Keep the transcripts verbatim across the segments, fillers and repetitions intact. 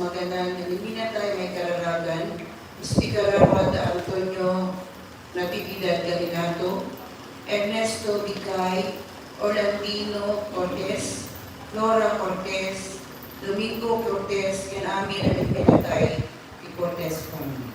Magangan nga naminatay maikararagan, ispikararuan da Antonio Natividad Galinato, Ernesto Bicay, Orlandino Cortez, Flora Cortez, Domingo Cortez, ken amin a naminatay ti Cortez family.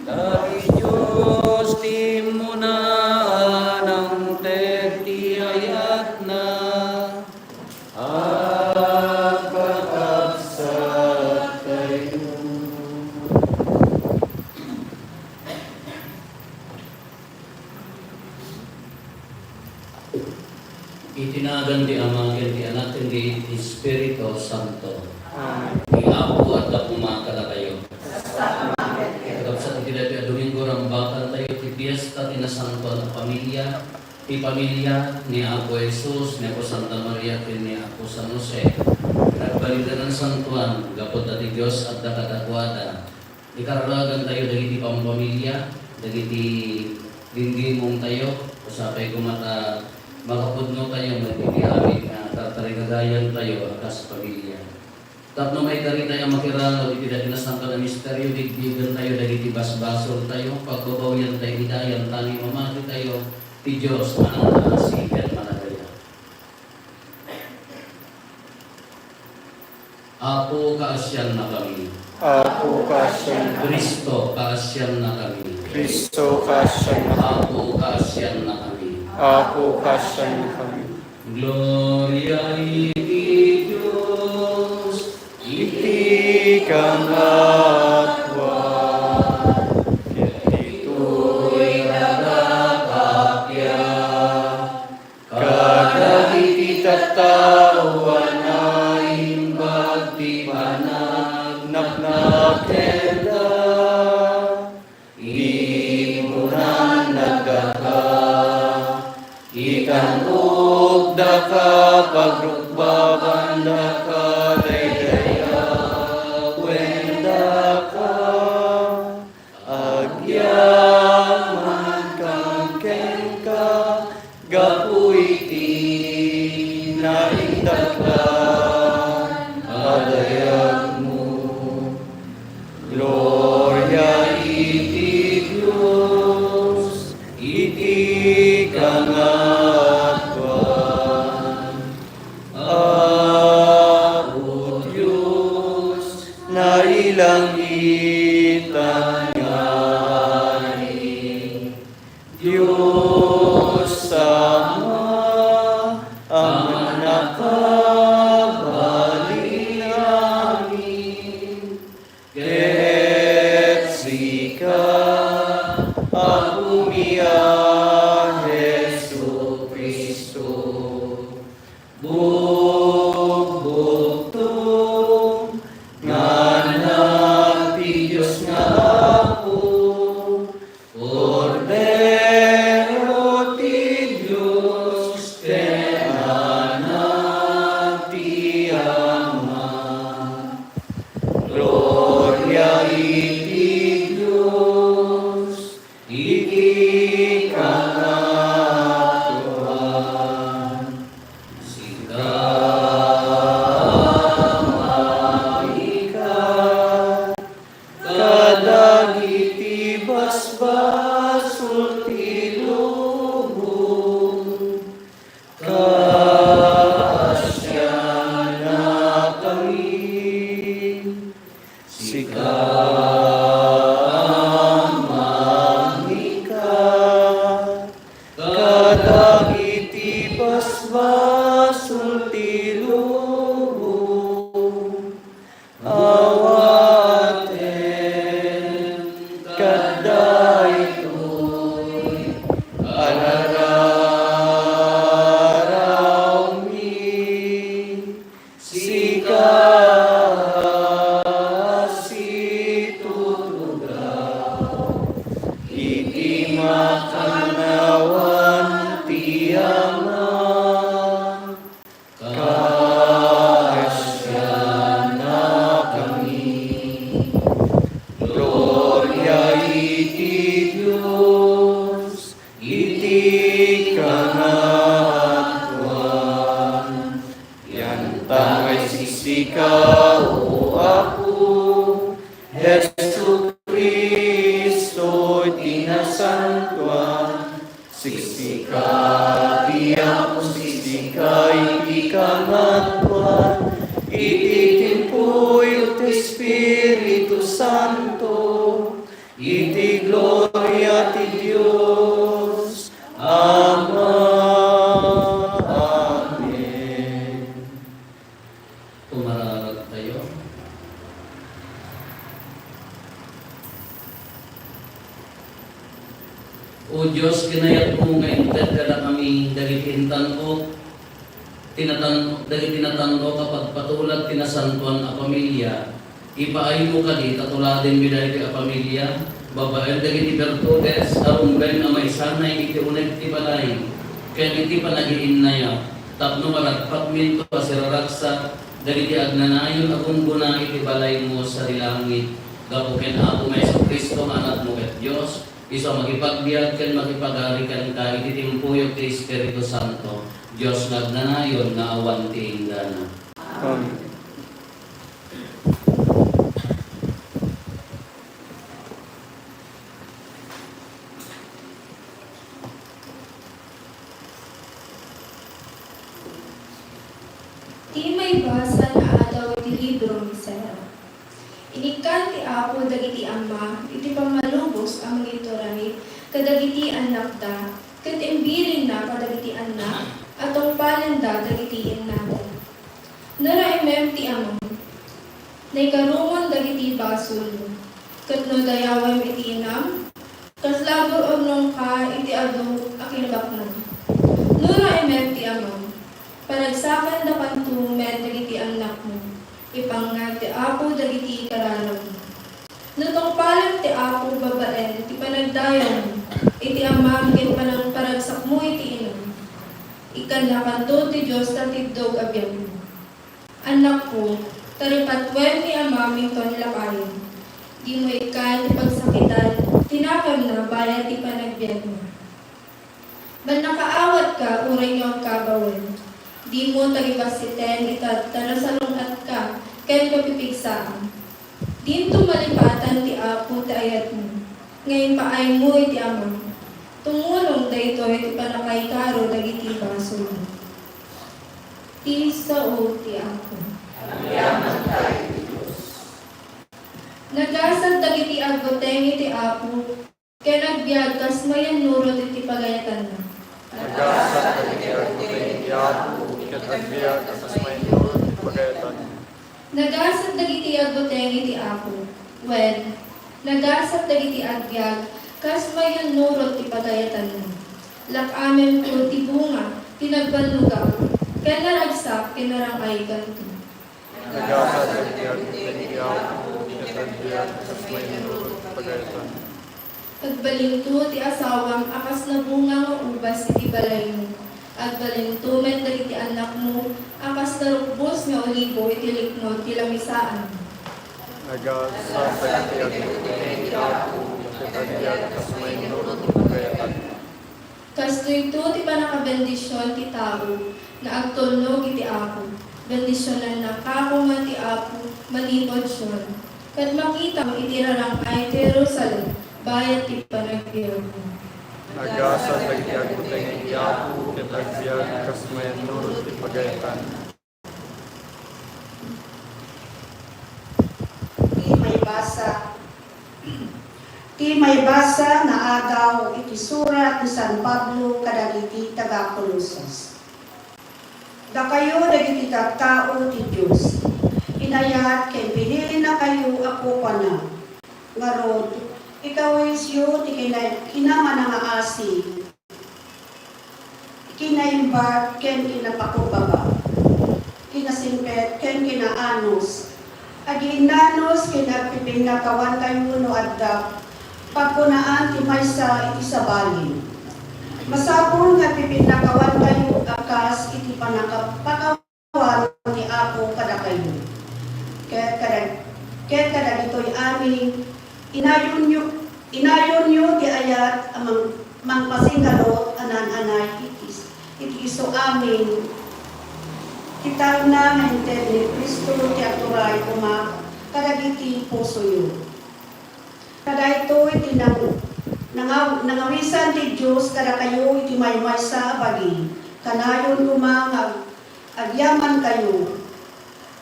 Dagiti Dios ti immuna a nangted ti ayatna. Agkakabsat tayo. Iti nagan ti Ama, ken ti Anak, ken ti Espiritu Santo. Amen. Ti Apo adda koma kadatayo. Kakabsat, iti daytoy a Domingo, rambakantayo ti fiesta ti Nasantoan a Familia, ti familia ni Apo Jesus, ni Apo Santa Maria, ken ni Apo San Jose. Nagbalinda nga santoan, gapu ta ti Dios adda kadakuada. Ikararagantayo dagiti pampamilya, dagiti gimgimongtayo, usa pay koma ta makapudnotayo met iti amin nga tartarigagayantayo a kas pamilya. Tapno maikaritayo a makirangag iti dagiti nasantoan a misterio, digdigantayo dagiti basbasoltayo, pagbabawiantayo ida, yan ta ni mamatitayo ti Dios a manangngaasi ken managayat. Apo, kaasiannakami. Apo, kaasiannakami. Cristo, kaasiannakami. Cristo, kaasiannakami. Apo, kaasiannakami. Apo, kaasiannakami. Gloria iti Dios iti kangatoan, ket ditoy nagakappia. Kadagiti tattao a naimbag ti panagnapna kenka, immunan nagdaka, ikan-okdaka, pagrukbabandaka, daydayawendaka. Agyamankami kenka gapu iti naindaklan a dayagmo. Gloria iti Dios iti kangatoan. Apo Dios, nailangit a Ari, Dios Ama a mannakabalin amin, ket sika, Apomi a Jesu-Cristo, bugbugtong nga Awaten kadaytoy a rararawmi, sika a situtugaw iti makannawan ti Ama. Kaasiannakami. Gloria iti Dios iti kangatoan. Yantang ay sisika, O Apo, Jesu-Cristo ti nasantoan, sisika ti Apo, sisika iti kangatoan, iti tiempo ti Espiritu Santo, iti gloria ti Dios Ama. Amen. Tumaragtayo. O Dios, kinayatmo nga inted kadakami dagiti intan-ok, tinatan-, dagiti natan-ok a pagpatulag ti nasantoan a pamilia. Ipaaymo kadi ta tuladenmi daytoy a pamilia babaen dagiti bertudes a rumbeng a maisanay iti uneg ti balay ken iti panagiinnayat, tapno maragpatminto a siraragsak dagiti agnanayon a gunggona iti balaymo sadi langit, gapu ken Apomi a Jesu-Cristo nga Anakmo ket Dios, isu a makipagbiag ken makipagari kenka iti timpuyog ti Espiritu Santo, Dios nga agnanayon nga awan ti inggana. Amen. Ti maibasa nga adaw iti libro ni Sera. Inikkan ti Apo dagiti amma iti pammalubos a mangituray kadagiti annakda, ket imbilinna kadagiti annak a tungpalenda dagiti innada. No raemem ti amam, naikarumon dagiti basolmo, ket no dayawem iti inam, kasla gur-urnongka iti adu a kinabaknang. No raemem ti amam, paragsakandakanto met dagiti annakmo, ipangngad ti Apo dagiti kararagmo. No tungpalem ti Apo babaen ti panagdayawmo iti amam ken panangparagsakmo iti inam, ikkannakanto ti Dios a tiddog a biagmo. Annakko, taripatuen ni amam inton lakayem. Dimo ikkan ti pagsakitan ti nakemna bayat ti panagbiagna. Mannakaawatka uray no agkabawen. Dimo taribassiten ita ta nasalun-atka ken kapipigsaan. Dinto malipatan ti Apo ti ayatmo, nga impaaymo iti amam. Tumulong daytoy ti pannakaikaro dagiti basolmo. Ti sao ti Apo. Agyamankay ti Dios. Nagasat dagiti agbuteng iti Apo, ken agbiag kas mayannurot iti pagayatanna. Nagasat dagiti agbuteng iti Apo, ket agbiag kas mayannurot iti pagayatanna. Nagasat dagiti agbuteng iti Apo, wen, nagasat dagiti agbiag kas mayannurot ti pagayatanna. Lak-amento ti bunga ti nagbannogak, ken naragsak ken narang-aykanto. Nagasat dagiti agbuteng iti Apo, ket agbiag kas mayannurot ti pagayatanna. Agbalinto ti asawam a kas nabunga nga ubas iti balaymo. Agbalinto met dagiti annakmo a kas narukbos nga olibo iti liknud ti lamisaan. Nagasat dagiti agbuteng iti Apo, ket agbiag kas mayannurot ti pagayatanna. Kastoyto ti pannakabendision ti tao nga agtulnog iti Apo. Bendisionannaka koma ti Apo manipud Sion, ket makitam iti rarang-ay ti Jerusalem bayat ti panagbiagmo. Nagasat dagiti agbuteng iti Apo, ket agbiag kas mayannurot ti pagayatanna. Ti maibasa, ti maibasa nga adaw iti surat ni San Pablo kadagiti taga-Colosas. Dakayo dagiti tattao ti Dios, binayat ken binilinakayo a kukuana. Ngarud, ikawisyo ti kina-, kinamanangaasi, kinaimbag ken kinapakumbaba, kinasingpet ken kinaanus, agiinnanus ken agpipinnakawankayo no adda pagkunaan ti maysa iti sabali. Masapul nga agpipinnakawankayo a kas iti pannakapakawan ti Apo kadakayo. Ket kadag-, ket kadagitoy amin, inayonyo, inayonyo ti ayat a mang-, mangpasinggalut a naan-anay iti is-, iti isu amin. Ti talna nga inted ni Cristo ti agturay koma kadagiti pusoyo. Kadaytoy ti nang-, nangaw-, nangawisan ti Dios kadakayo iti maymaysa a bagi. Kanayon koma nga ag-, agyamankayo.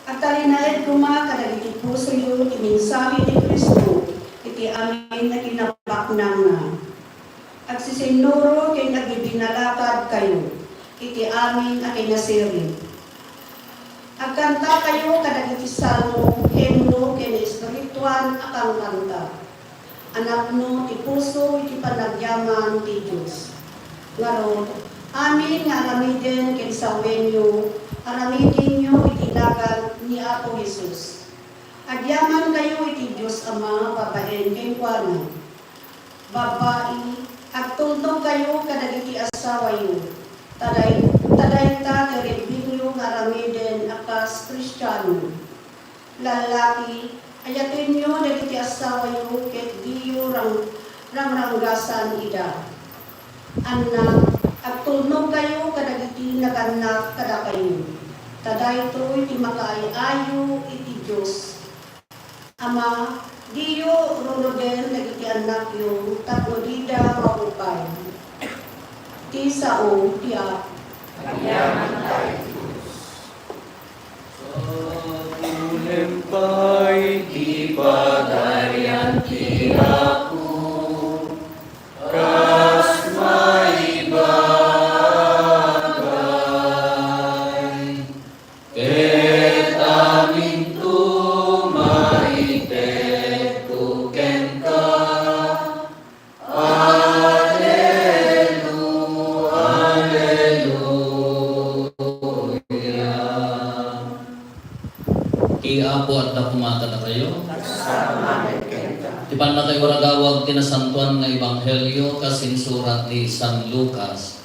Agtalinaed koma kadagiti pusoyo ti mensahe ni Cristo iti amin a kinabaknangna. Agsisinnuro ken agbibinalakadkayo iti amin a kinasirib. Agkantakayo kadagiti salmo, himno, ken espirituan a kankanta a napno ti puso iti panagyaman ti Dios. Ngarud, amin nga aramiden ken sawenyo, aramidenyo iti nagan ni Apo Jesus. Agyamankayo iti Dios Ama babaen kenkuana. Babbai, agtulnogkayo kadagiti asawayo. Ta day-, ta dayta ti rebbenyo nga aramiden a kas Kristiano. Lallaki, ayatenyo dagiti asawayo ket diyo rang-, rangranggasan ida. Annak, agtulnogkayo kadagiti nagannak kadakayo. Ta daytoy ti makaay-ayo iti Dios. Ama, diyo ruroden dagiti annakyo tapno dida maupay. Ti sao ti Apo. Agyaman tayo. Sapulem pay ti Pagarian ti Apo, kas maibagay. Ket aminto maitedko kenka. Alelu-, Alleluia. Ti Apo adda koma kadakayo. Ti pannakayo a ragawag ti Nasantoan nga Ebanghelio kas insurat ni San Lucas.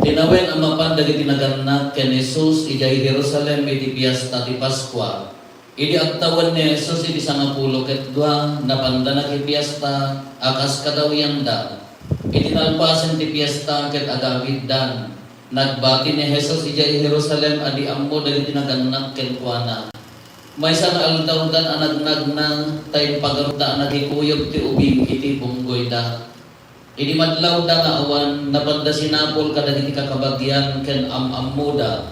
Tinawen a mapan dagiti nagannak ken Jesus idiay Jerusalem iti piesta ti Paskua. Idi agtawen ni Jesus iti sangapulo ket dua, napanda nakipiesta a kas kadawiyanda. Iti nalpasen ti piesta ket agawiddan, nagbati ni Jesus idiay Jerusalem a di ammo dagiti nagannak kenkuana. Maysa nga aldawdan a nagnagna, ta impagarupda a nagikuyog ti ubing iti bunggoyda. Idi madlawda nga awan, napanda sinapul kadagiti kakabagian ken am-ammoda.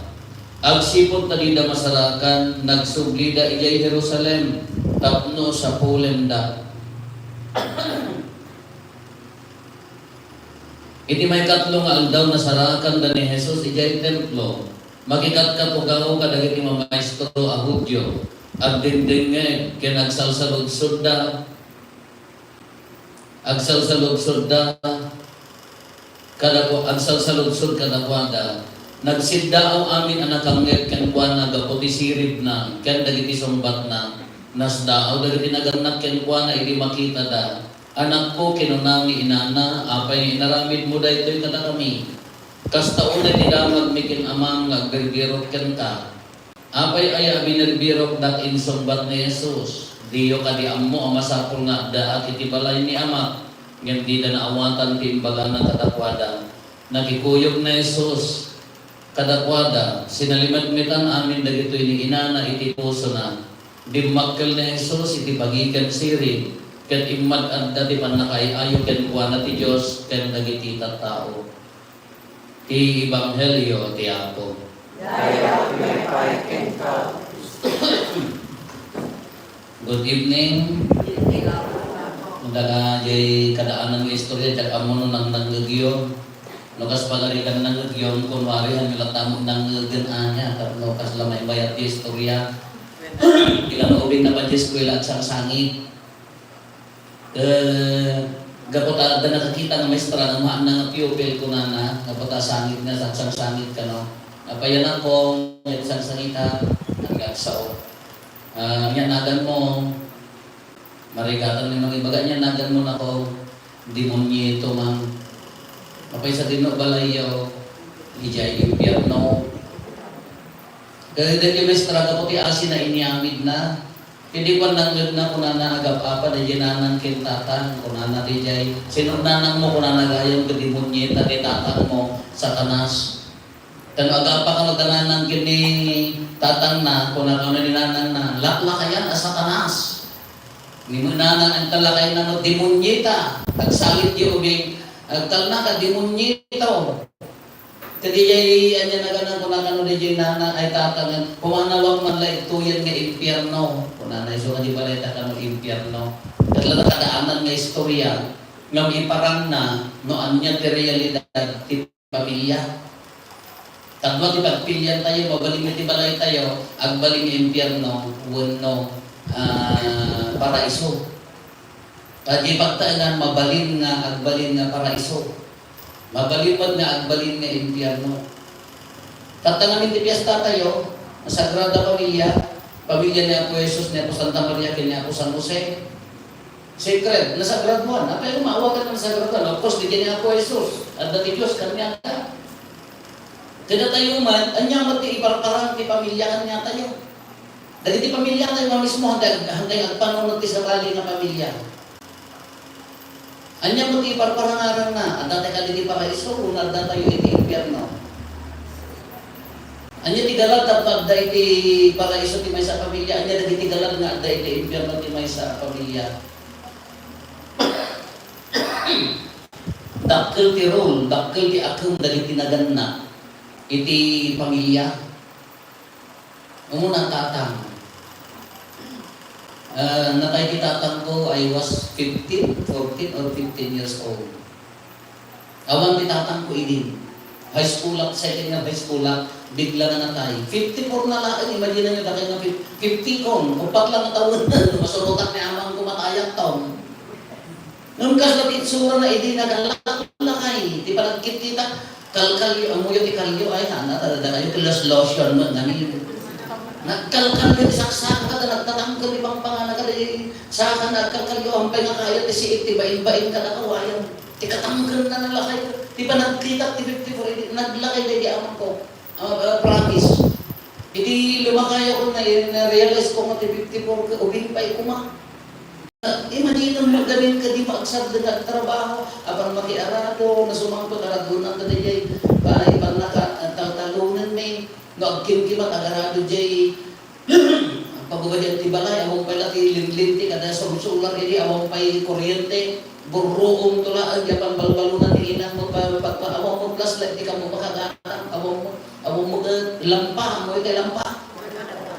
Agsipud ta dida masarakan, nagsublida idiay Jerusalem tapno sapulenda. Iti maikatlo nga aldaw, nasarakanda ni Jesus idiay Templo. Makikatkatugaw kadagiti mamaestro a Judio. Agdengdengngeg ken agsalsaludsodda. Agsalsaludsodda kadakua-, agsalsaludsod kadakuada. Nagsiddaaw amin a nakangngeg kenkuana gapu ti siribna ken dagiti sungbatna. Nasdaaw dagiti nagannak kenkuana idi makitada. "Anakko," kinuna ni inana, "apay nga inaramidmo daytoy kadakami? Kasta unay ti damagmi ken amam nga agbirbirok kenka." "Apay aya a binirbirokdak?" insungbat ni Jesus. "Diyo kadi ammo a masapul nga addaak iti balay ni Amak?" Ngem dida naawatan ti imbagana kadakuada. Nakikuyog ni Jesus kadakuada, sinalimetmetan amin dagitoy ni inana iti pusona. Dimmakkel ni Jesus iti bagi ken sirib, ket immad-adda ti pannakaay-ayo kenkuana ti Dios ken dagiti tattao. Ti Ebanghelio ti Apo. Dayag nga ipay kenka. Good evening. Daga jay kadaanan nga istorya, diak ammo no nangnangngegyo. No kas panarigan nangngegyon, kunwari, hanyo latta met nangngegen ania, tapno kasla maibayat ti istorya. Ila no ubing napadiay eskuela, agsangsangit. Eh, gapu ta adda nakakita nga maestra nga haan nga pupil, kunana, gapu ta sangit nga, agsangsangit kano. Apay a, anakko, ket sangsangita, agsaw. Ah, ania naganmo? Marigatan ni mangibaga, ania naganmo, anakko? Demonyo ito, ma'am. Apay sadino balayyo? Idiay impierno. Ket daytoy maestra, gapu ti asi na inyamidna. Ket idi kuan nangngegna, kunana, agap-apa daydiay nanang ken tatang, kunana, daydiay. Sino nanangmo? Kunana, gayam ket demonyo ita, ket tatangmo, Satanas. Tapno agapa kano ti nanang ken ni tatangna, kuna kano ni nanangna, "Laklakayan a Satanas." Ni nanang, agtalnakayna no demonyo ita. Agsangit diay ubing, agtalnaka, "Demonyo ita." Ket idiay ania naganna, kuna kano daydiay nanang, ay, tatang, "Kumanawak man la ituyen nga impierno." Kunana, isu nga di balayta kano impierno. Ket la nakadaanan nga istorya, ngem iparangna no ania ti realidad ti pamilia. Tadua ti pagpiliantayo, mabalin nga ti balaytayo, agbalin nga impierno wenno, ah, paraiso. Ta di pagtaengan, mabalin nga agbalin nga paraiso. Mabalin met nga agbalin nga impierno. Tatta ngamin ti piestatayo, Sagrada Familia, pamilia ni Apo Jesus, ni Apo Santa Maria, ken ni Apo San Jose. Sacred, nasagraduan. Apay a maawagan a nasagraduan? Of course, daydiay ni Apo Jesus. Adda ti Dios kaniada. Kadatayo man, ania met ti iparparang ti pamilia kaniatayo? Dagiti pamiliatayo nga mismo, hantay, hantay agpanunot ti sabali nga pamilia. Ania met ti iparparangarangna? Adda tay kadi ti paraiso, wenno adda tayo iti impierno? Ania ti galad tapno adda iti paraiso ti maysa a pamilia? Ania dagiti galad nga adda iti impierno ti maysa a pamilia? Dakkel ti role, dakkel ti akem dagiti naganna iti pamilia. Umuna, tatang. Ah, natay ti tatangko, I was fifteen, fourteen or fifteen years old. Awan ti tatangko idi. High school ak, second year high school ak, bigla nga natay. Fifty-four na laeng, imagine-yo, dakkel nga fif-, fifty kon, uppat lang a tawen, masurotak ni amangko, matayak taon. Ngem kasla ti itsurana idi naglaklakay, ti panagkitkita, kalkalio, ammoyo ti kalio, ay, nana, tadada kayo, ti lotion met ngamin. Nagkalkalio ti saksaka, kada nagtatangken ti pangpangana, kada saka nagkalkalio, ampay nga kayat ti siit, ti bain-bain, kada kawayan. Ti katangkenna nalakay, ti panagkitak, ti fifty-four, idi naglakay daydi amangko. Ah, ah, promise. Idi lumakayo, na, na-realize ko nga ti fifty-four ket ubing pay koma. Imagine mo gamin kadi maagsaddeng nga agtrabaho, apan makiarado, nasumangpet aradonan kadaydiay, ay, pannaka-, taltalonenmi, no agkimkimat, agarado diay, pagubadian ti balay, awan pay la ti linlinti, kada sumsular idi, awan pay kuryente, burruom to laeng, apan balbalonan ti inang, magpa-, pagpa-, awan mo flashlight, di ka mo makaganam, awan mo, awan mo, eh, lampa, mo itay lampa.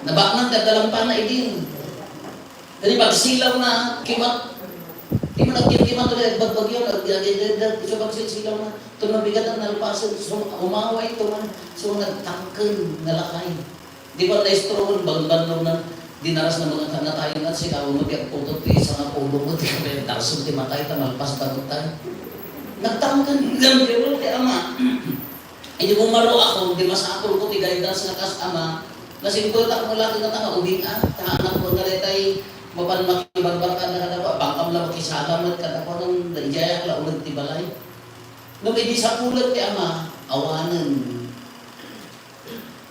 Nabaknang kada lampana idi. Kadi pagsilawna, kimat. Di man agkimkimat, ulit, bagbagyo, nag-, nag-, nag-, nag-, isu pagsilsilawna. Ito mabigat ang nalpasen, so, umaway ito man. So, nagtangken, nalakay. Di ba na-stroke, banbannog na, dinaras na mga natayan at sikaw mo, ti agputot, ti isa nga pulong mo, ti kapag darasem ti matay, ta malpas ta matay. Nagtangken, gambiro, ti ama. Idi bumaro ako, di masapul ko ti guidance nga kas ama, nasingpet ako nga laki nga tanga, ubing a, ta anak ko nga detay, mapan makibagbarkada kadakua, bangkam la makisalam met kadakua, nang idiayak la uleg ti balay. No, idi sapulet ti ama, awanen.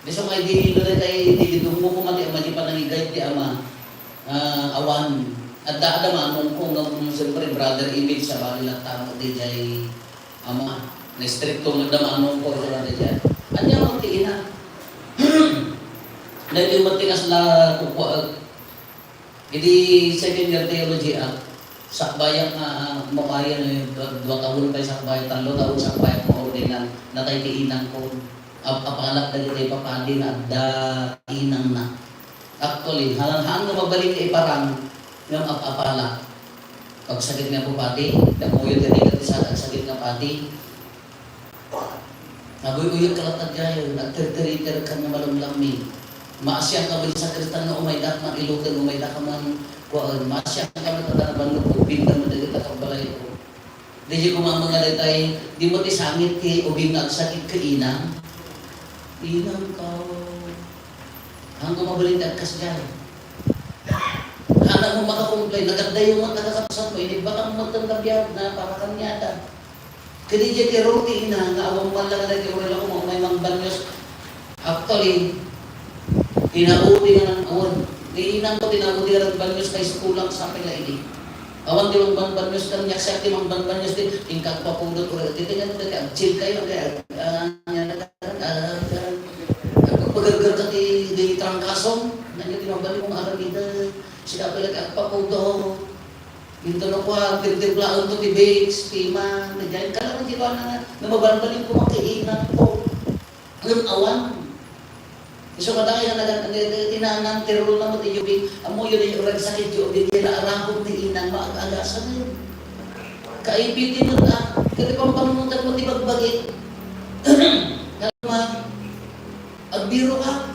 Di sa may di, no, detay, di gidungo ko mati ama, di panangigayat ti ama, ah, awan. Adda, adda manong ko, nga, siyempre, brother image, sabali latta mo, di jay, Ama, naistrikto met da manong ko, iti daydiay. Ania met ti ina? Daytoy met ti kasla kukuaek. Iti second year theology ak, sakbayak nga, ah, makayan, eh, dua, dua taon pay sakbay, tallo taon sakbayak maordinan, natay ti inang ko. Ap-, apalak dagiti papadi nga adda inangna. Actually, haan, haan nga mabalin nga iparang, ngem ap-, apalak. Pagsakit nga po padi, napuyo ti rigat ti sa-, agsakit nga padi. Naguyuyok ka latta diay, agtirtiriter ka nga malamlammi. Maasian ka met sa Kristian no umayda ka man iloten, umayda ka man kuan. Maasian ka met ta nabannog, ubingda met dagita kabbalayko. Diay kumamanga daytay, di met isangit ti ubing nga agsakit ket inang. Inang ka. Haan ko mabalin ti agkasdiay. Haan mo maka-complain, nagadayo met, nagakabsat mo, inibbakam met ti biag na para kaniada. Ket diay ti rule ti ina nga awan man lang daytoy uraylaw nga umay mangbanyos. Actually, tinaudi nga nang-, awan. Ni inangko tinaudi nga nagbanyos kay iskulang sa pila idi. Awan ti mangbanbanyos kaniak, siak ti mangbanbanyos ti, inka agpapudot, uraylaw. Ti tingnan mo, dati, agchill kayo, kaya, ah, ah, ah, ah, pagpagaggar ka ti, ti trangkaso, nanya ti mabali mong aramida, sika pala agpapudot. Dito na kuan, timtimplaen to ti Vicks, Pima, na dyan. Kala mo, di ba na, na mabalbalin ko makiinang to. Ngem awan. Isu kadaya nga nagan-, ni, ni, tinanan, tirul na mo ti yubi. Ammoyo ti agsakit ti ubing, la arakop ni inang, maag-agasan na yun. Kaipiti mo ta, kadi pampanunutan mo ti bagbagit. Kalma, agbiro ka.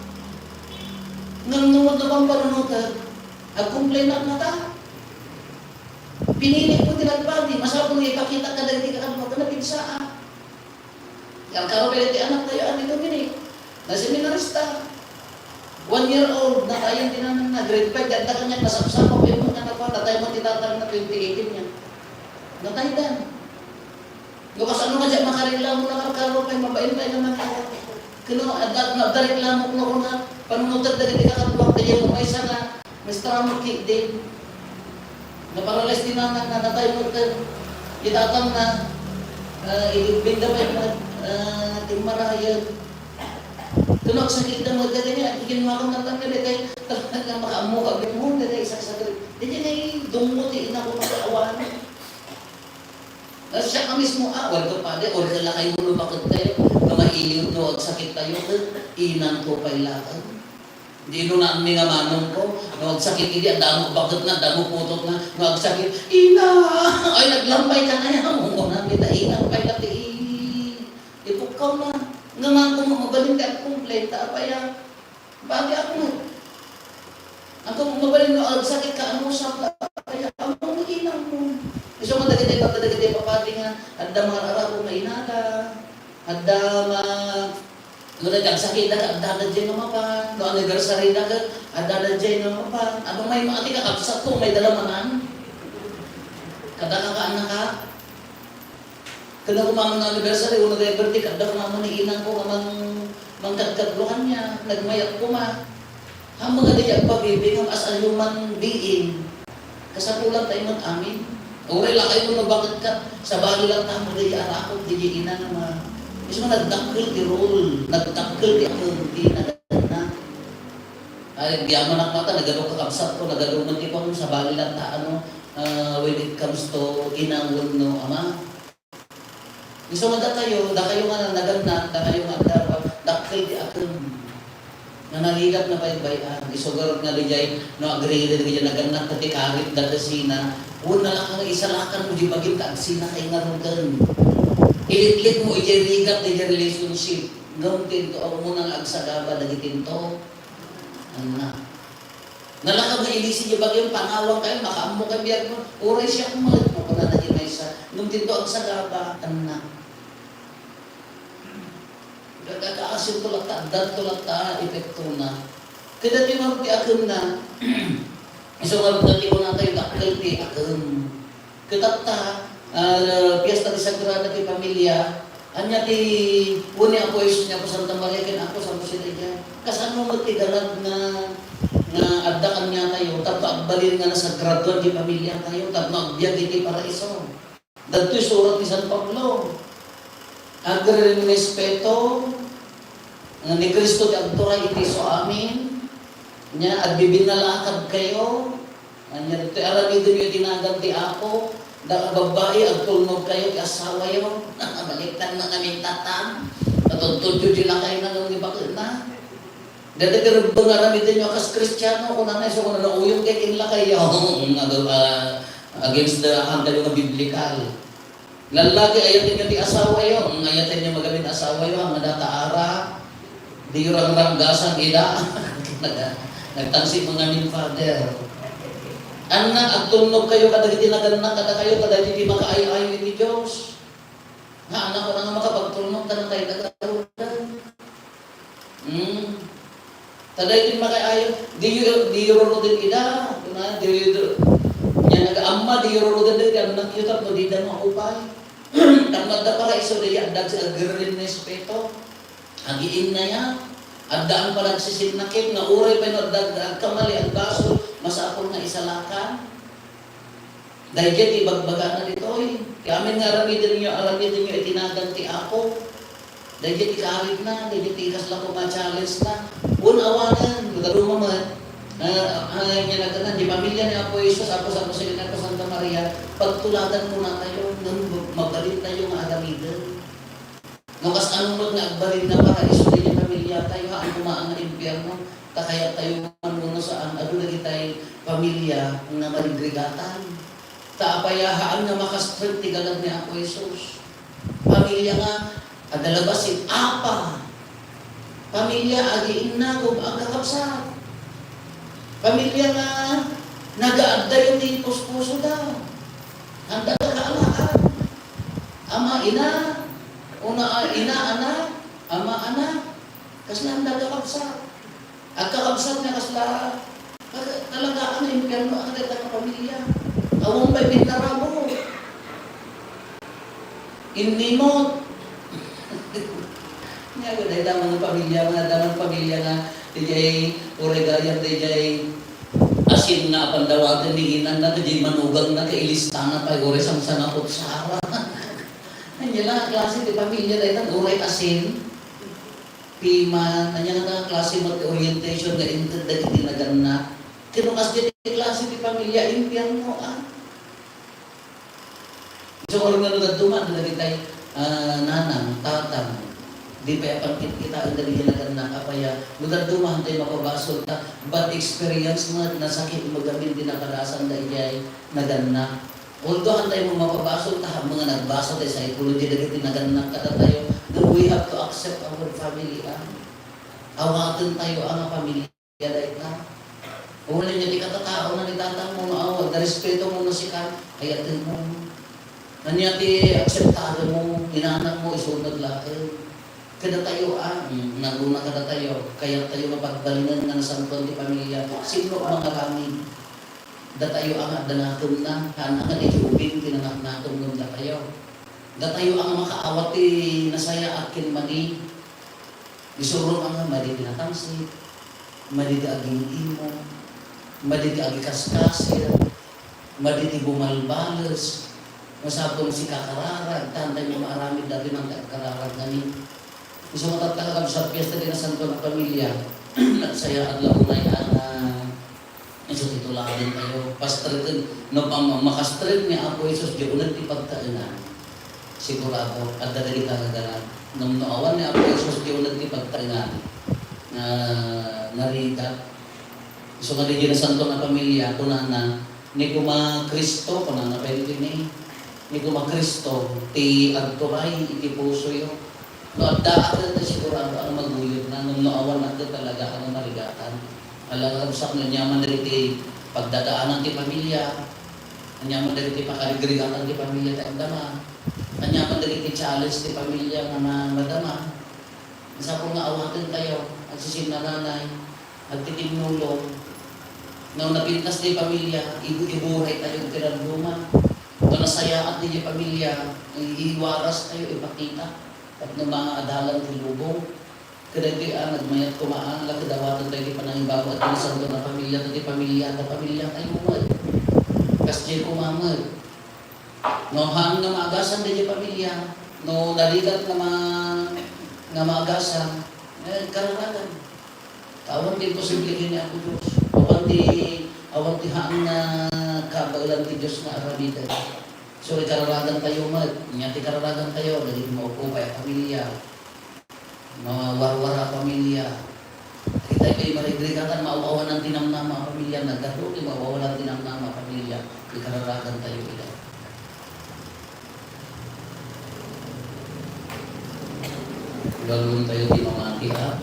Ngem no, no pampanunutan, agcomplain na mata. Pinili ko ti nagpadi, masapul nga ipakita kadagiti kakadua, ta napigsa a. Agkaro pay ti anaktayo a ni Dominic, naseminarista. One year old, natayan ti nanangna, grade five, adda kaniak nasapsapawak, immo nga napan, natay met ti tatangna, twenty eighteen niya. Nataydan. No, kasano nga diak makareklamo, nakarkaro pay, mabain pay nga mangyari. Kuno, adda, adda reklamo kuno, kuno, panunutek dagiti kakadua, ti maysa nga, Maestra mo, ki-, din. Naparalyze ti nanang na, natay mo ken. Itatang na, ah, ibinda pa yung, ah, timmarayag. Tunog sa kita mo, dali nga, ikinwa ko na lang, dali kay, talaga makaammo ka, mo, dali, isa sa dali. Dali nga, idunggo ti ina ko, makaawan. Na siya ka mismo, ah, well, to, pade, or kala kayo, no, bakit kayo? No, mailiw, no, agsakit tayo, eh, inang ko pay laang. Di no naammi nga manong ko, no, agsakit idi, adda mo bakit na, adda mo putot na, no, agsakit, ina! Ay, naglampay ka na yan. Mo na, kita, inang pay lati, ipukkaw na. Nga man, kung mabalin ka, complain, ta, apaya, Bagi ako. Ang kung mabalin no, agsakit ka, ano, sa kaya, ang kung inang mo. Isu nga dagiti, pagka dagiti papadi nga, adda mga araro nga inada, adda ma-, no, nag-, agsakit na, adda na dyan nga mapan, no, anniversary na ka, adda na dyan nga mapan. Ano may mga tika, kabsat ko, may dalamanan. Kada ka ka, anak ka, Kada kumaman nga anniversary, wenno birthday, kada kumaman ni inang ko nga mang-, mangkadkadluan niya, nagmayat koma. Ang mga di agpabibing as a human being, kasapulan tayo man amin. Uray la kayo no bakit ka, sabali lang tamo di arakot, di ina nga ma-, mismo nagdakkel ti rule, nagdakkel ti akum, di nagana. Ay, di man akmata, nagado kakabsat ko, nagado man ti kong sabali lang ta, ano, ah, when it comes to ina wenno ama. Isu nga dakayo, dakayo nga nagannat, dakayo nga adda, dakkel ti akum. Nga narigat na baybay-an. Isu garud nga dijay, no, agriri dijay nagannat ti karit da kasina. Wenno la ka nga isalakan mo di bagim ta agsina kay ngaruden. Ilitlit mo ijay rigat, ijay relationship. Ngem tinto, awan mo nang agsagaba dagiti tinto. Anna. Nalaka nga ilisi di bagim, panawag kayo, makaammo kayo, biag mo. Uray siya kumalit mo, kunana di maysa. Nung tinto agsagaba, anna. Gagagaasin to latta, addan to latta, epekto na. Kada ti ti akum na, isu nga dati ko na tayo, dakkel ti akum. Ket ta, ah, Fiesta de Sagrada ti Familia, ania ti, wen ni Apo Jesus ni Apo Santa Maria ken Apo San Jose daydiay. Kasano met ti dalag nga, nga adda kaniatayo, tapno agbalin nga nasagraduan ti familiatayo, tapno agbiag iti paraiso. Dagtoy surat ni San Pablo. Agrespeto, nga ni Cristo ti agturay iti isu amin, nia, agbibinnalakad kayo, Ania, ditoy aramidenyo iti nagan ti Apo, da-, babbai, agtulnog kayo ti asawayo. Baliktad na kami, tatang. Natudtudyo ti lakay na, nung ibakit na. Dada ti rebbeng aramidenyo, kas Kristiano, kunana, isu kunana, uyong kay kinlakayo. Nga, ah, against the, hanggayo nga biblical. Lallaki, ayatenyo ti asawayo. Ang ayatenyo mabalin asawayo, ang nadataara. Diyo rangranggasan ida. Nag-, nagtansi mo ngamin, Father. Annak, agtulnog kayo kadagiti nagannak kadakayo, kadagiti makaay-ayo iti Dios. Nga, annak, wala nga makapagtulnog, kanatay, nagarudan. Hmm. Ta daytoy makaayo, diyo, diyo ruruden ida, kuna, diyo, diyo, nya nagaamma, diyo ruruden dagiti annakyo tapno dida maupay. Tapno adda paraiso, daydi adda ti agrirespeto. Agiinnaya, adda ang panagsisinnakit nga uray pay no adda agkamali, agbasol, masapul nga isalakan. Daydiay ti ibagbagana ditoy. Ti amin nga aramidenyo, aramidenyo iti nagan ti Apo. Daydiay ti karitna, daydiay ti kasla koma challenge na. Wen awanen, no dadduma met, ah, ah, nya nagana, ti pamilia ni Apo Jesus, Apo San Jose, Apo Santa Maria, pagtuladan kunatayo, ngem mabalintayo nga aramiden. No kasano met nga agbalin nga paraiso daydiay pamiliatayo, haan koma nga impierno, ta kayat tayo man wenno saan, adu dagitay pamilia nga marigregatan. Ta apay a haan nga makastrek ti galad ni Apo Jesus? Pamilia nga adda labasin, apa. Pamilia agiinna ken agkakabsat. Pamilia nga nagaaddayo ti puspusoda. Haan da kaalakan. Ama, ina, una, ah, ina, anak, ama, anak. Kasla haan da kakabsat. Agkakabsat nga kasla, ka-, talaga nga impierno ang dayta nga pamilia. Awan pay pinarabo. Innimot. Nya, dayta nga pamilia, nga adda nga pamilia nga, daydiay, uray gayam, daydiay, asin nga apan dawaten ni inang na, daydiay manugang na, kailistana pay, uray sangsangakutsara. Anya la, klase ti pamilia, dayta, uray asin. Piman, ania nga klase met ti orientation nga inted dagiti nagannak? Ket no kasdiay ti klase ti pamilia, impierno, ah. Isu nga no dadduma, dagitay, ah, nanang, tatang, di pay apan kitkitaen dagiti nagannak, apay a, no dadduma, hantay mapabasol ta, bad experience met, nasakit met gamin ti napadasanda idiay nagannak. Although hantay mo mapabasol ta, haan mo nga nagbasa tay psychology dagiti nagannak kadatayo, that we have to accept our family, ah. Awaten tayo, ah, nga pamilya dayta. Uray nga ti katataona ni tatang mo, no, awan, respeto mo no sika, ayaten mo. Ania ti akseptaren mo, inanak mo, isunod laeng. Kadatayo, ah, mm, naguna kadatayo, kayat tayo nga pagbalinen nga nasantoan ti pamilya. Sino ang mangaramid? Datayo a nga adda nakemna, haan a nga daydi ubing ti nanaknakem ngem datayo. Datayo a nga makaawat ti nasayaat ken madi. Isurom a nga madi ti natangsit, madi ti agim-imo, madi ti agikaskasil, madi ti bumalbales, nga sapul nga sikakararag, ta haan tayo maaramid datoy nang ti agkararag ngamin. Isu nga tatta, kakabsat, fiesta ti nasantoan a pamilya, nagsayaat la unay a nga Isu ti tuladen tayo. Pastreken, no pam-, makastrek ni Apo Jesus, di uneg ti pagtaengan. Sigurado, adda dagita nga ganad. Ngem no awan ni Apo Jesus, di uneg ti pagtaengan. Nga narigat. Isu nga di nasanto nga pamilya, kunana, ni kuma Cristo, kunana pay ni, ni kuma Cristo, ti agturay iti pusoyo. No adda a ket, sigurado a maguyod na, ngem no awan a ket, talaga a marigatan. Ala, kakabsat, no aniaman dagiti pagdadaanan ti pamilya, aniaman dagiti pakarigrigakan ti pamilya ti agdama, aniaman dagiti challenge ti pamilya nga ma-, madama. Masapul nga awaten tayo, agsisinna nanay, agtitimnulong. No napintas ti pamilya, ibu-, iburay tayo iti dadduma. No nasayaat ti pamilya, i-, iwaras tayo, ipakita. Tapno maadalan ti lubong. Kadagitoy a nagmayat koma a, la ket awaten tayo ti panangibabaw a ti nasanto nga pamilya, ta ti pamilya, ta pamilya tayo met. Kasdiay koma met. No haan nga maagasan daydiay pamilya, no narigat nga ma-, nga maagasan, eh, kararagan. Awan ti imposible ken ni Apo Dios. Awan ti, awan ti haan nga kabaelan ti Dios nga aramiden. So, ikararagan tayo met. Ania ti kararagan tayo, dagiti maupay a pamilya, mawarwara a pamilya. Dagitay ti marigrigat, maaw-awanan ti namnama a pamilya, nagadu ti maaw-awanan ti namnama a pamilya. Ikararagan tayo ida. Ibagbagtayo ti mamatiak.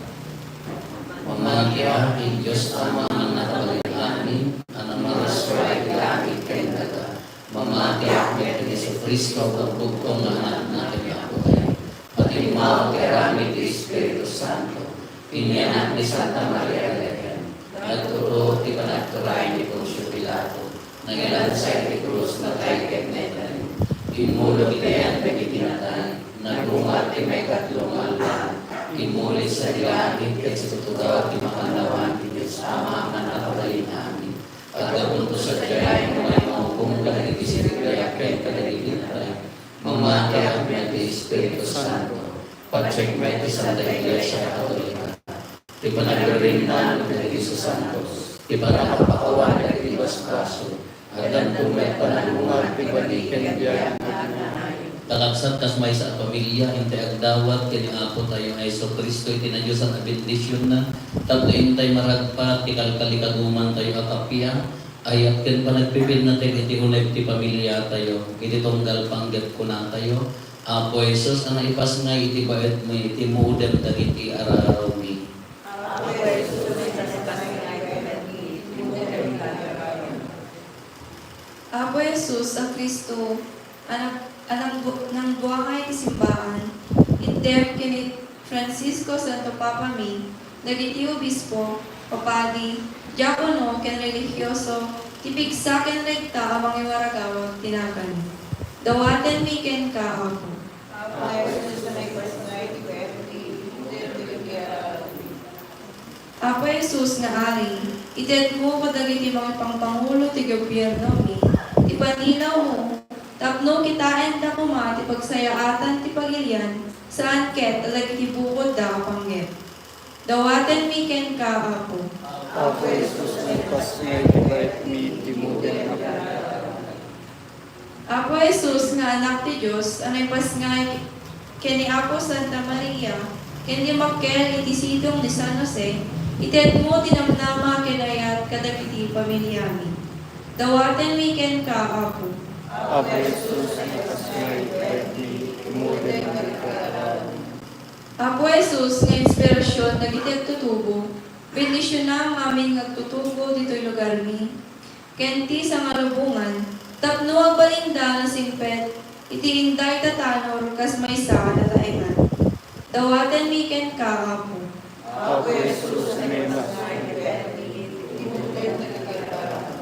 Mamatiak iti Dios Ama nga nakabalin amin, a namnamarsua iti langit ken daga. Mamatiak met ken ni Jesu-Cristo a bugtong nga Anakna ken ni Apotayo, a timmao ti aramid ti Espiritu Santo, inianak ni Santa Maria Virgen, nagtutuok ti panagturay ni Poncio Pilato, nangilansa iti krus, natay ket naitdan. Immulod iti ayan dagiti natay, nagungar ti maikatlo nga aldaw, immuli sadi langit ket situtugaw ti makannawan ti Dios Ama nga nakabalin amin. Aggapunto sadiay, mangngegngegko kadagiti siribbiak ken kadagiti natay. Mamatiak met ti Espiritu Santo. Patiek met ti Santa Iglesia Katolika. Ti panagririnna dagiti sasantos. Ti pannakapakawan dagiti basbasol. Addanto met panagungar ti bali ken biag. Ta kabsat, kas maysa a pamilia, intay agdawat ken ni Apotayo a Jesu-Cristo iti nadiosan a bendisionna, tapno intay maragpat ti kalkalikagumantayo a kappia, ayat ken panagpipinnatek iti uneg ti pamiliatayo, iti tunggal panggep kunatayo, Apo Jesus a naipasngay iti baetmi, timmodem dagiti ararawmi. Apo Jesus, Apo Jesus a Cristo, a nag-, a nangbu-, nangbuangay ti simbaan, itdem ken ni Francisco, Santo Papami, dagiti obispo, papadi, diakono, ken relihioso, ti pigsa ken rekta a mangiwaragawag ti naganmi. Dawatenmi kenka, Apo. Apo Jesus a naipasngay iti baetmi, timmodem dagiti ararawmi. Apo Jesus nga Ari, itedmo kadagiti mangipangpangulo ti gobiernomi ti paninawmo tapno kitaenda koma ti pagsayaatan ti pagilian saan ket a dagiti bukodda a panggep. Dawatenmi kenka, Apo. Apo Jesus a naipasngay iti baetmi, timmodem dagiti ararawmi. Apo Jesus nga Anak ti Dios a naipasngay ken ni Apo Santa Maria ken dimmakkel iti sidong ni San Jose, itedmo ti namnama ken ayat kadagiti pamiliami. Dawatenmi kenka, Apo. Apo Jesus a naipasngay iti baetmi, timmodem dagiti ararawmi. Apo Jesus nga inspirasion dagiti agtutubo, bendisionam amin nga agtutubo ditoy lugarmi, ken ti sangalubongan, tapno agbalinda a nasingpet iti inday tatanor kas maysa a nataengan. Dawatenmi kenka, Apo. Apo Jesus a naipasngay iti baetmi, timmodem dagiti ararawmi.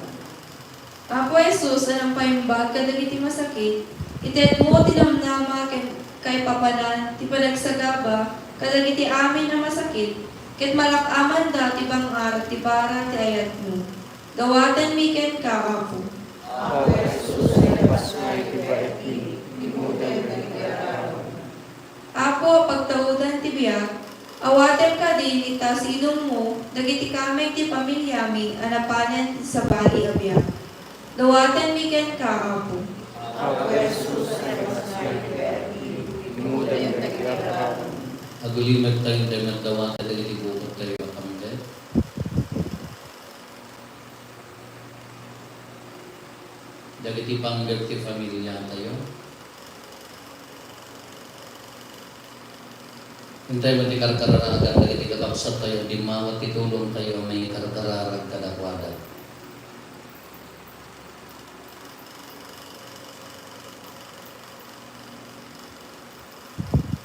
Apo Jesus a nangpaimbag kadagiti masakit, itedmo ti namnama ken kaipapanan ti panagsagaba kadagiti amin a masakit, ket malak-amanda ti bang-at ti para ti ayatmo. Dawatenmi kenka, Apo. Apo Jesus a naipasngay iti baetmi, timmodem dagiti ararawmi. Apo, pagtaudan ti biag, awatem kadin ita sidongmo dagiti kameng ti pamiliami a napanen iti sabali a biag. Dawatenmi kenka, Apo. Apo Jesus a naipasngay iti baetmi, timmodem dagiti ararawmi. Agulimektayo, intay met dawaten dagiti bukodtayo a panggep. Dagiti panggep ti familiatayo. Intay met ti karkararagan dagiti kakabsattayo, dimmawat ti tulongtayo a mangikarkararag kadakuada.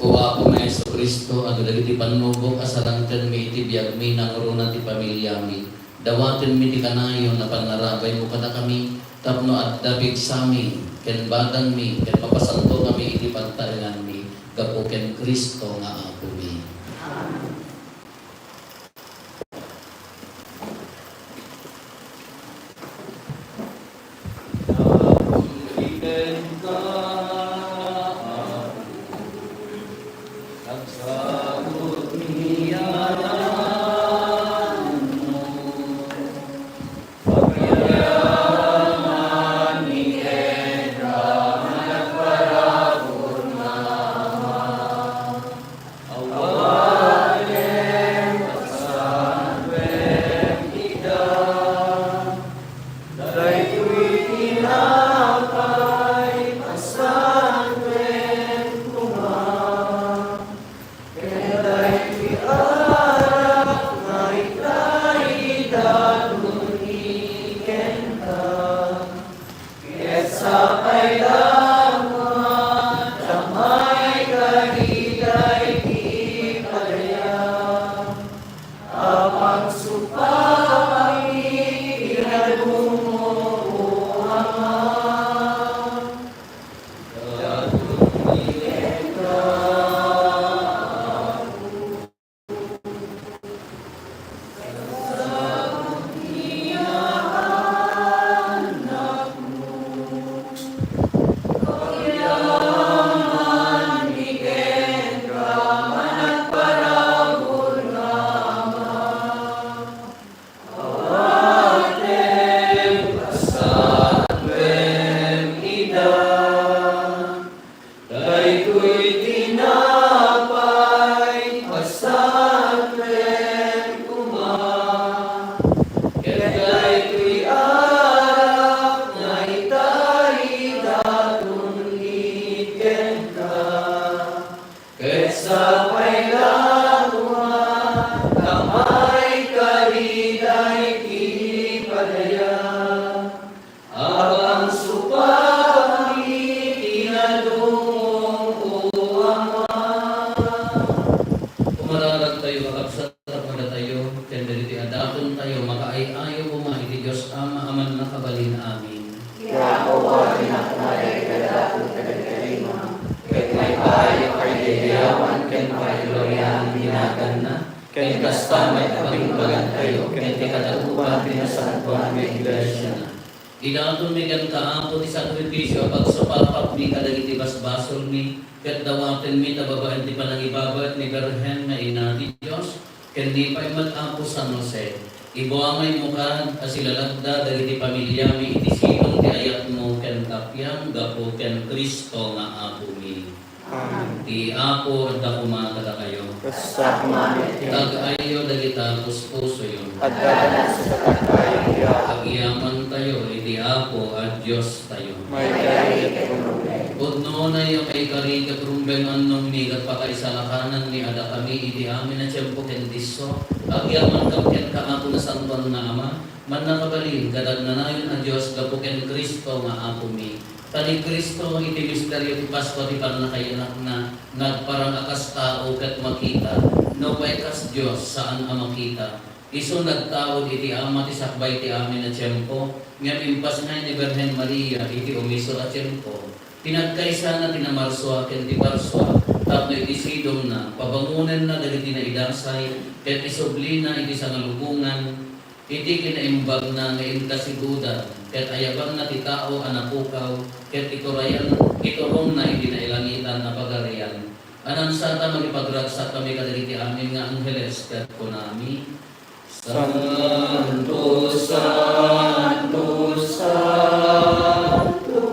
O Apo nga Jesu-Cristo, adu dagiti pannubok a sarangtenmi iti biagmi, nangruna ti pamiliami, dawatenmi ti kanayon a pannarabaymo kadakami tapno adda pigsami ken badangmi ket mapasantokami iti pagtaenganmi gapu ken Cristo nga Apomi. Amen. Awanen pasanuek ida, daytoy tinapay a Pagsupami ti nadumom, O Ama. Awatem, pasaduem ida. Daytoy tinapay, pasaduem koma. Ket daytoy arak nga itaridaton kenka. Ket sapay la koma ta maikari daydi padaya a pangsupami ti nadumom, O Ama. Umararagtayo, kakabsat, a kadatayo ken dagiti adatontayo makaay-ayo koma iti Dios Ama a Mannakabalin. Amen. Ti Apo, awatennak dagiti adaton kadagiti rima, ket maipaayyo pay ti yawan ken pakaglorianan ti naganna, ken kasta met abingbagantayo ken ti kadagupan ti nasantoan nga iglesiana. Idatonmi kenka, Apo, ti sakripisio a pagsupapakmi kadagiti basbasolmi, ket dawatenmi ta babaen ti panangibabaet ni Birhen nga Ina ti Dios, ken ni pay met Apo San Jose, ibuangaymo kad a silalagda dagiti pamiliami iti sidong ti ayatmo ken kapiam gapu ken Cristo nga Apomi. Amen. Ti Apo adda koma kadakayo. Kasta koma met. Tag-ayyo dagita puspusoyo. Adda met sa tag-ayyo. Agyamantayo iti Apo a Diostayo. Maikari ket rumbeng. Pudno a maikari ket rumbeng, annongmi ket pakaisalakanan a dakami iti amin a tiempo ken disso. Agyamanka kenka, Apo, nasantoan nga Ama, Mannakabalin ket agnanayon a Dios, gapu ken Cristo nga Apomi. Ta ni Cristo iti misterio ti Paskua ti pannakaiyanakna, nagparang a kas tao ket makita, nupay kas Dios, saan a makita. Isu nagtaud iti Ama ti sakbay ti amin a tiempo, ngem impasngay ni Birhen Maria iti omiso a tiempo. Pinagkaysana ti namarsua ken ti parsua, tapno iti sidongna, pabangonenna dagiti naidasay, ket isublina iti sangalubongan, iti kinaimbagna nga inkasigudan, ket ayabanna ti tao a napukaw, ket iturayan, iturongna iti nailangitan a pagarian. Ania sata, makipagragsakkami kadagiti amin nga angheles, ket kunami, Santo, santo, santo,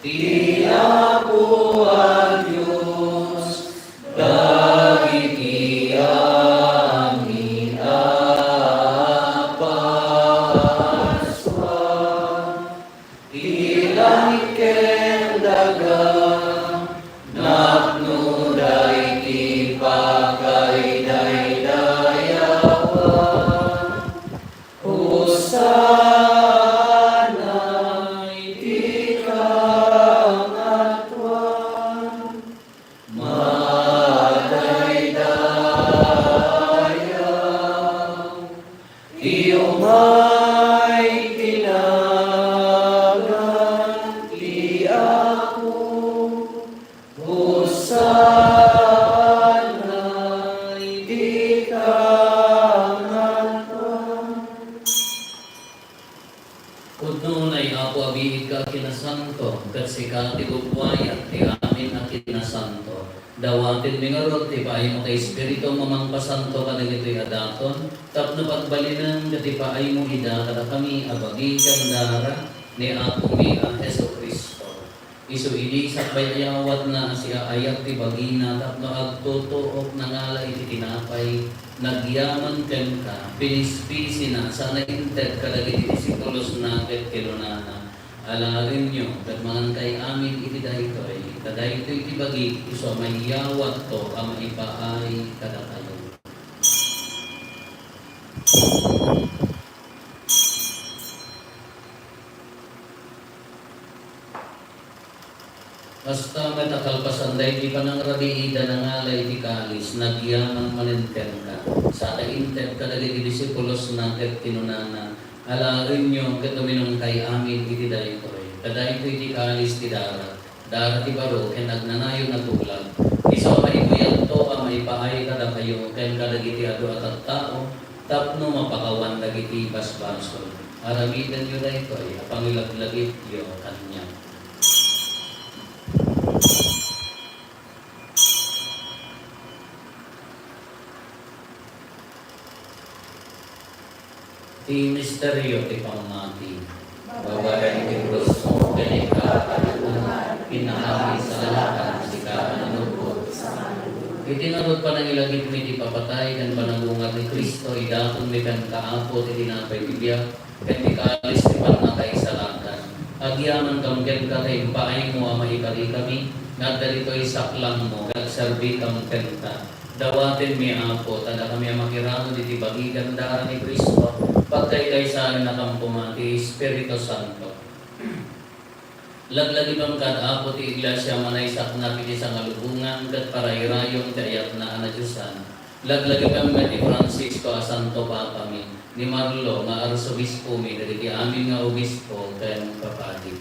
ti Apo a Dios, dagiti amin a Paskua, ti langit ken daga, napnoda iti pakaidaydayawan. Hosanna iti kangatoan. Madaydayaw ti umay ti nagan ti Apo. Hosanna iti kangatoan. Pudno unay, Apo, a biigka a kinasanto, ket sika ti gugwayan ti amin a kinasanto. Dawatenmi ngarud ti paaymo nga Espiritu a mangpasanto kadagitoy a daton, tapno pagbalinen ket ipaaymo ida kadakami a bagi ken dara ni Apomi a Jesu-Cristo. Isu idi sakbay ayawatna a siaayat ti bagina tapno agtutuok, nangala iti tinapay, nagyaman kenka, pinispisina, sana inted kadagiti disipulosna ket kinunana, "Alaenyo ket mangankay amin iti daytoy, ta daytoy ti bagik, isu a mayawatto a maipaay kadakayo." Kasta met a kalpasan daydi panangrabiida, nangala iti kalis, nagyaman manen kenka. Saka inted kadagiti disipulosna ket kinunana, "Alaenyo ket uminumkay amin iti daytoy. Ta daytoy ti kalis ti darak, darak ti baro ken agnanayon a tulag. Isu a maibuyatto a maipaay kadakayo ken kadagiti adu a tattao tapno mapakawan dagiti basbasol. Aramidenyo daytoy a pangilaglagipyo kaniak." Ti misterio ti pammati. Babaen ti krusmo ken ikaw a panagungar, pinaawid salakan sika a nanugpot. Iti ngarud, panangilagipmi ti papatay ken panagungar ni Cristo, idatonmi kenka, Apo, ti tinapay ti biag ken ti kalis ti pannakaisalakan. Agyamankam kenka ta impaaymo a maikarikami nga adda ditoy saklangmo ket agserbikam kenka. Dawatenmi, Apo, ta dakami a makiramid iti bagigan dara ni Cristo, pagkaykaysaennakam koma ti Espiritu Santo. Laglagipem kad, Apo, ti Iglesia a manaysaknap iti sangalubongan ket parayrayon ti ayatna a nadiosan. Laglagipem met ni Francisco a Santo Papami, ni Marlo nga Arsobispomi, dagiti amin nga obispo ken papadi.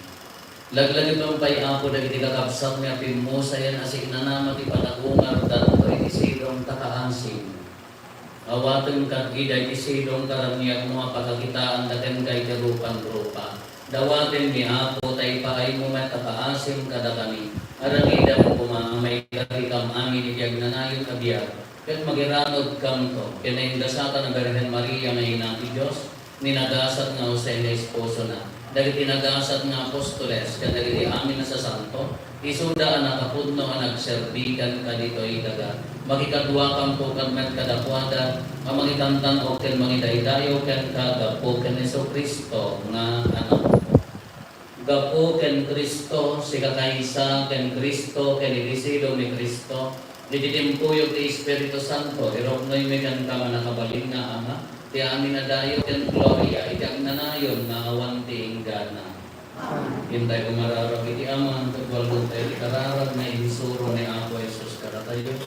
Laglagipem pay, Apo, dagiti kakabsatmi a pimmusayen a sinanama ti panagungardanto iti sidong ta kaasim. Awaten kad ida iti sidong karaniagmo a pakakitaanda kenka iti rupan-rupa. Dawatenmi, Apo, ta ipaaymo met a kaasim kadakami. Aramidem koma a maikarikam amin iti agnanayon a biag, ket magiramidkamto ken naingasatan a Birhen Maria nga Ina ti Dios, ni nagasat nga Jose nga esposona, dagiti nagasat nga apostoles, ken dagiti amin a sasanto, isuda a nakapudno a nagserbi kenka ditoy daga. Makikaduakamto kad met kadakuada a mangitantan-ok ken mangidaydayaw kenka gapu ken Jesu-Cristo nga Anakmo. Gapu ken Cristo, sikakaysa ken Cristo, ken iti sidong ni Cristo, iti timpuyog ti Espiritu Santo, iruknoymi kenka, mannakabalin nga Ama, ti amin a dayaw ken gloria iti agnanayon nga awan ti inggana. Amen. Intay umararag iti Ama, ket wallontay ti kararag nga insuro ni Apo Jesus kadatayo.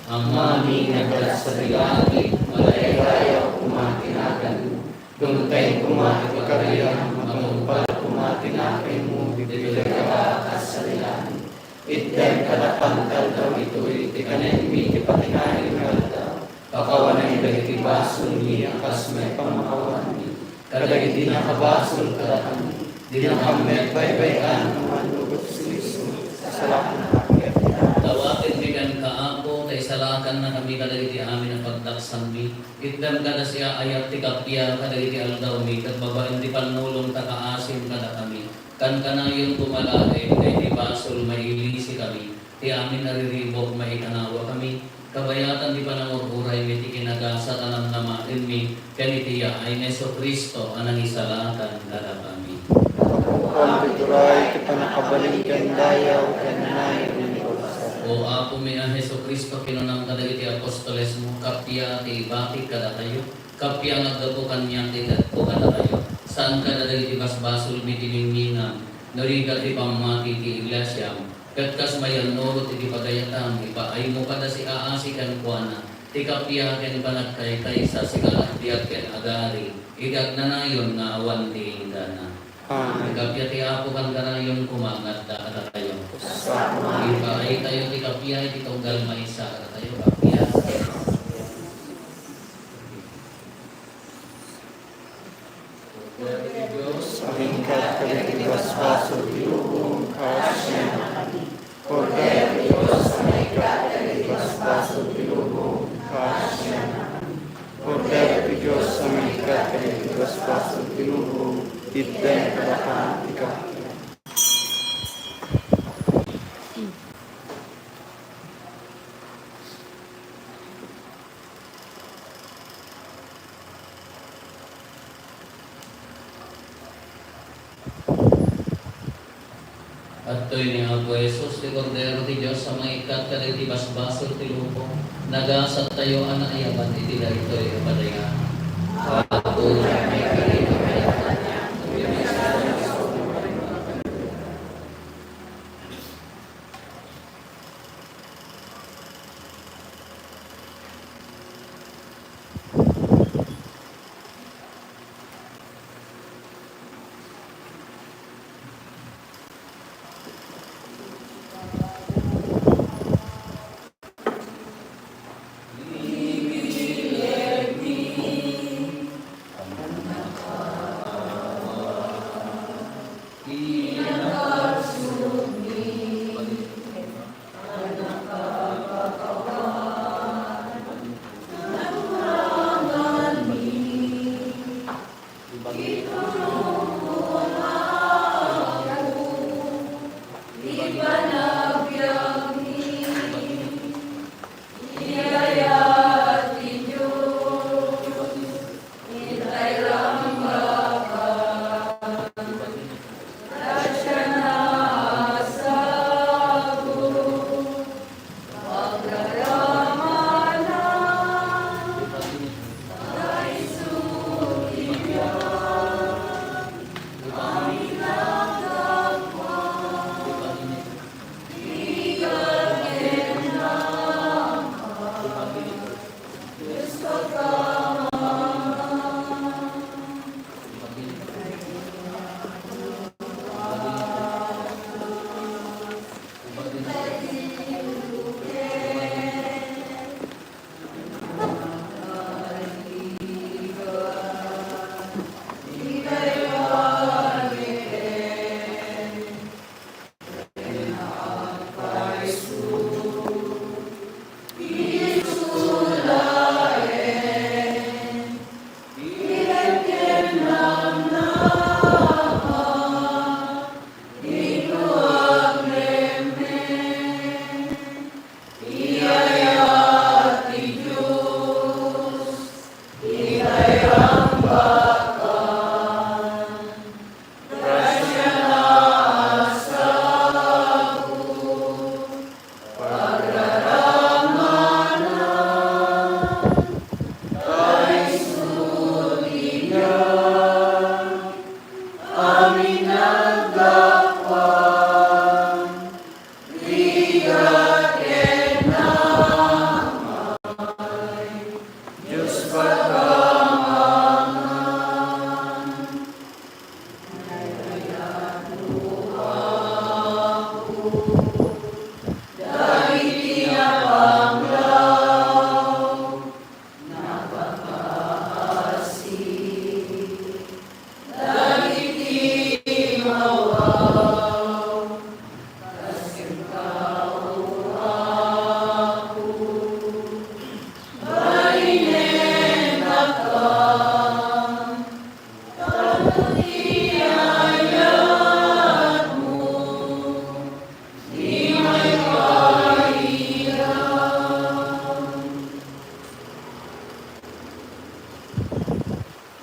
Amami nga adda sadi langit, madaydayaw koma ti naganmo. Dumteng koma ti pagariam, matungpal koma ti napaymo, ditoy daga a kas sadi langit. Itdem kadakami ti aldaw itoy ti kanenmi ti patinayon nga aldaw. Pakawanem dagiti basolmi a kas met pamakawanmi kadagiti nakabasol kadakami. Dinakam met baybay-an a manngugot suiso, salakannak ket. Dawatenmi kenka, Apo, ta isalakannakami kadagiti amin a pagdaksanmi. Itdem kada siaayat ti kappia kadagiti aldawmi, ket babaen ti pannulong ta kaasim kadakami. Kankanayon koma laeng, ta iti basol mailisikami, ti amin a riribuk maikanawakami, kabayatan ti panangur-uraymi ti kinagasat a namnamaenmi, ken iti yaay ni Jesu-Cristo a nangisalakan kadakami. Gapuam ti turay ti pannakabalin ken dayaw ken nayon ni Dios. O Apomi a Jesu-Cristo, kinunam kadagiti apostolesmo, kappia ti ibatik kadakayo, kappia nga aggapu kaniak ti itedko kadakayo. Saanka dagiti basbasolmi ti ningnginam, no rigat ti pammati ti iglesiam, ket kas mayannurot iti pagayatam, ipaaymo kada siaasi kenkuana, ti kappia ken panagkaykaysa, sika nga agbiag ken agari, iti agnanayon nga awan ti inggana. Amen. Kappia ti Apo kankanayon koma nga adda kadakayo. Ipaaytayo ti kappia iti tunggal maysa kadakayo, kappia. Kordero ti Dios, sumingkat kadagiti basbasol ti lubong, kaasianakami. Kordero ti Dios, sumingkat kadagiti basbasol ti lubong, kaasianakami. Kordero ti Dios, sumingkat kadagiti basbasol ti lubong, itdem kadakami ti kappia. Adtoy ni Apo Jesus, ti Kordero ti Dios a mangikkat kadagiti basbasol ti lubong. Nagasattayo a naayaban iti daytoy a padayanan. Apo, nga maikarikami.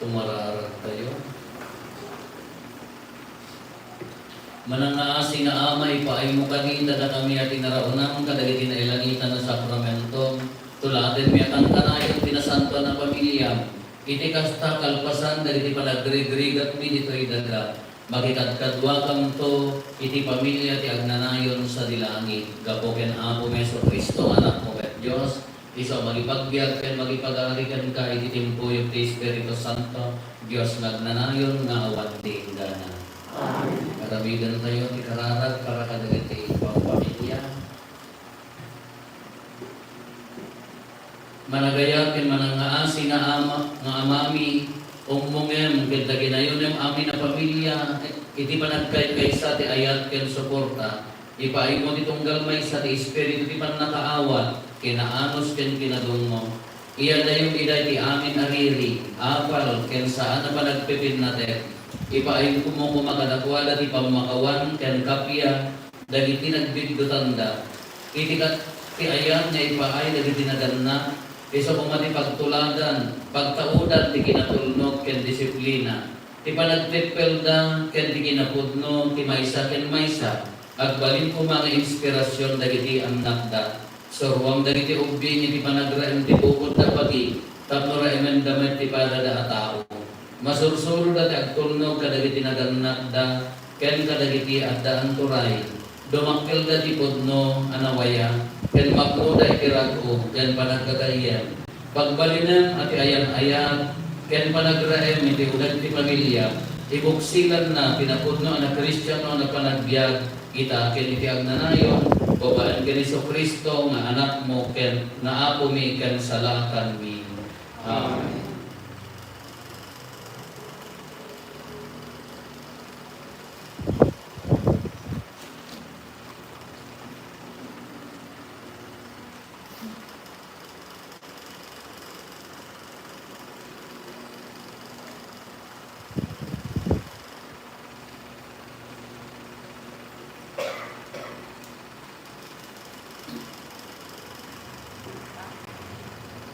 Umararagtayo. Manangngaasi nga Ama, ipaaymo kadi kadakami a tinaraonam kadagiti nailangitan a sakramento. Tuladenmi a kankanayon ti nasantoan a pamiliam. Iti kasta, kalpasan dagiti panagrigrigatmi ditoy daga, makikadkaduakamto iti pamilia ti agnanayon sadi langit, gapu ken Apomi Jesu-Cristo, Anakmo ket Dios, isu a mangipagbiag ken mangipagari kenka iti timpuyog ti Espiritu Santo, Dios nga agnanayon nga awan ti inggana. Amen. Aramidentayo ti kararag para kadagiti pampamilia. Managayat ken manangngaasi nga Ama, nga Amami, ummongem ken ta kinayonem amin a pamilia iti panagkaykaysa ti ayat ken suporta. Ipaaymo ti tunggal maysa ti espiritu ti pannakaawat, kinaanus ken kinadungngo. Iyadayo ida iti amin a riri, apal, ken saan a panagpipinnatek. Ipaaymo koma kadakuada ti pammakawan ken kappia dagiti nagbiddutanda. Iti kat-, ti ayat nga ipaay dagiti nagannak, isu koma ti pagtuladan, pagtaudan ti kinatulnog ken disiplina, ti panagteppelda ken ti kinapudno ti maysa ken maysa. Agbalin koma nga inspirasion dagiti annakda. Suroam dagiti ubbing iti panagraem ti bukodda a bagi, tapno raemenda met ti padada a tao. Masursuroda ti agtulnog kadagiti nagannakda ken kadagiti addaan turay. Dumakkelda ti pudno a nawaya, ken mapnoda iti rag-o ken panagkatayen. Pagbalinem a ti ayan-ayat ken panagraem iti uneg ti pamilia, ibuksilanna ti napudno a nakristiano a panagbiag ita ken iti agnanayon, babaen ken Jesu-Cristo nga Anakmo ken nga Apomi ken salaakanmi. Amen.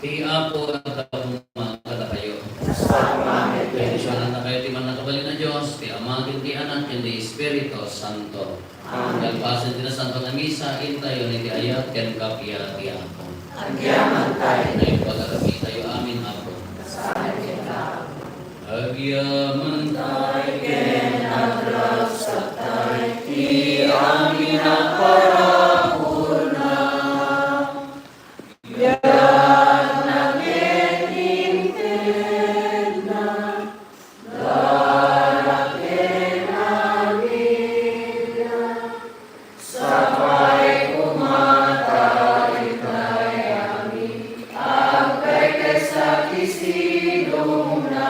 Ti Apo adda koma kadakayo. Bendisionannakayo ti Mannakabalin a Dios, ti Ama, ken ti Anak, ken ti Espiritu Santo. Amen. Kalpasan ti Nasanto a Misa, intayon iti ayat ken kappia ti Apo. Agyamantayo. Naimbag a kappitayo amin, Apo. Agyamantayo ken agragsaktayo iti amin a paraburna. Sapay koma ta itay amin, agkaykaysa ti sidongna.